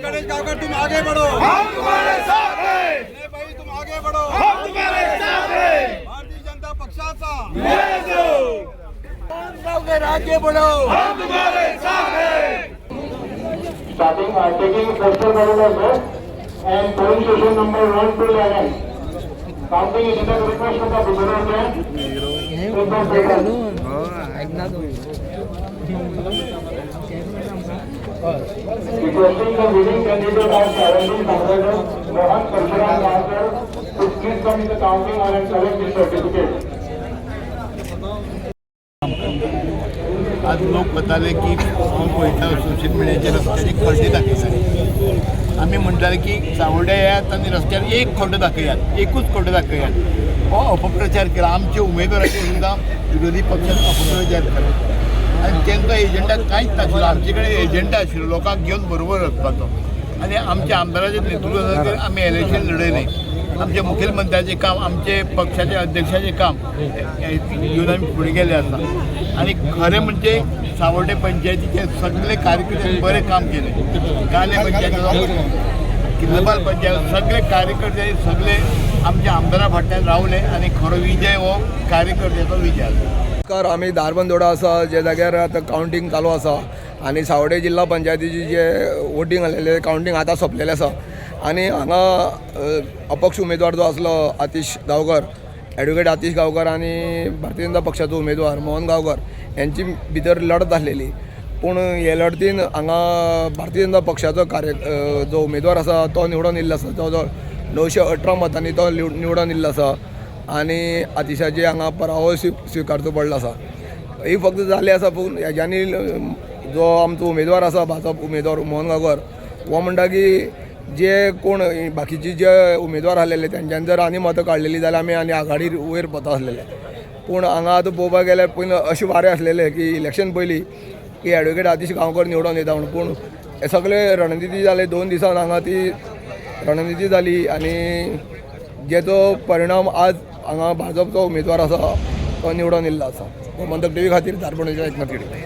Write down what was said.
गणेश गावकर, तुम आगे बढ़ो। हम तुम्हारे साथ हैं। विनय भाई, तुम आगे बढ़ो। हम तुम्हारे साथ हैं। भारतीय जनता पक्षाचा विजय असो। गावकर, आगे बढ़ो। हम तुम्हारे साथ हैं। Starting taking postal ballot also and polling station number 1 to 11. Counting is under request of the Requesting the winning candidate of Sarangi Bangladesh, Mohan Parshuram Gaonkar, to please come in the counting hall and collect the certificate. आज लोक वताले की हांव पळयता, social मिडियाचेर रस्त्याचे खड्डे दाखयतात. आमी म्हणटाले की सावड्या येयात आनी रस्त्यार एक खड्डो दाखयात, एकूच खड्डो दाखयात. हो अपप्रचार केला. आमच्या उमेदवाराचेर सुद्दां विरोधी पक्षान अपप्रचार केला आनी तांचो एजंडा कांयच नाशिल्लो. आमचे कडेन एजंडा आशिल्लो लोकांक घेवन बरोबर वचपाचो आनी आमच्या आमदाराच्या नेतृत्वान आमी इलेक्शन लढयलें. आमच्या मुखेलमंत्र्याचें काम, आमचे पक्षाचे अध्यक्षाचें काम घेवन आमी फुडें गेल्ले आसा. आनी खरें म्हणजे सावड्डे पंचायतीचे सगळे कार्यकर्ते बरें काम केलें. गाले पंचायतीचो, किल्लपाल पंचायत, सगळे कार्यकर्ते सगळे आमच्या आमदारा फाटल्यान रावले आनी खरो विजय हो कार्यकर्त्याचो विजय आसा. नमस्कार. आमी धारबंदोडा आसा, जे जाग्यार आतां कावंटींग चालू आसा आनी सावडे जिल्हा पंचायतीची जे वोटींग आसलेलें, कावंटींग आतां सोंपलेलें आसा. आनी हांगा अपक्ष उमेदवार जो आसलो आतिश गांवकर, एडवोकेट आतिश गांवकर आनी भारतीय जनता पक्षाचो उमेदवार मोहन गांवकर यांची भितर लढत आसलेली. पूण हे लढतीन हांगा भारतीय जनता पक्षाचो कार्य जो उमेदवार आसा तो निवडून येयल्लो आसा. तो जो 918 मतांनी तो निवडून येयल्लो आसा आनी आतिशाचे हांगा पराभव स्विकारचो पडलो आसा. ही फक्त जाल्ली आसा. पूण हेज्यांनी जो आमचो उमेदवार आसा, भाजप उमेदवार मोहन गांवकर, हो म्हणटा की जे कोण बाकीचे जे उमेदवार आसलेले तेंच्यांनी जर आनी मतां काडलेली जाल्यार आमी आनी आघाडीर वयर वता आसलेले. पूण हांगा आतां पळोवपाक गेल्यार पयलीं अशें वारें आसलेलें की इलेक्शन पयलीं की एडवोकेट आतिश गांवकर निवडून येता म्हूण. पूण हे सगळे रणनिती जाले, 2 दिसान हांगा ती रणनिती जाली आनी जेचो परिणाम आज हांगा भाजपचो उमेदवार आसा तो निवडून येयल्लो आसा. गोमंतक टीव्ही खातीर धारबंदोडा एकनाथ खेडे.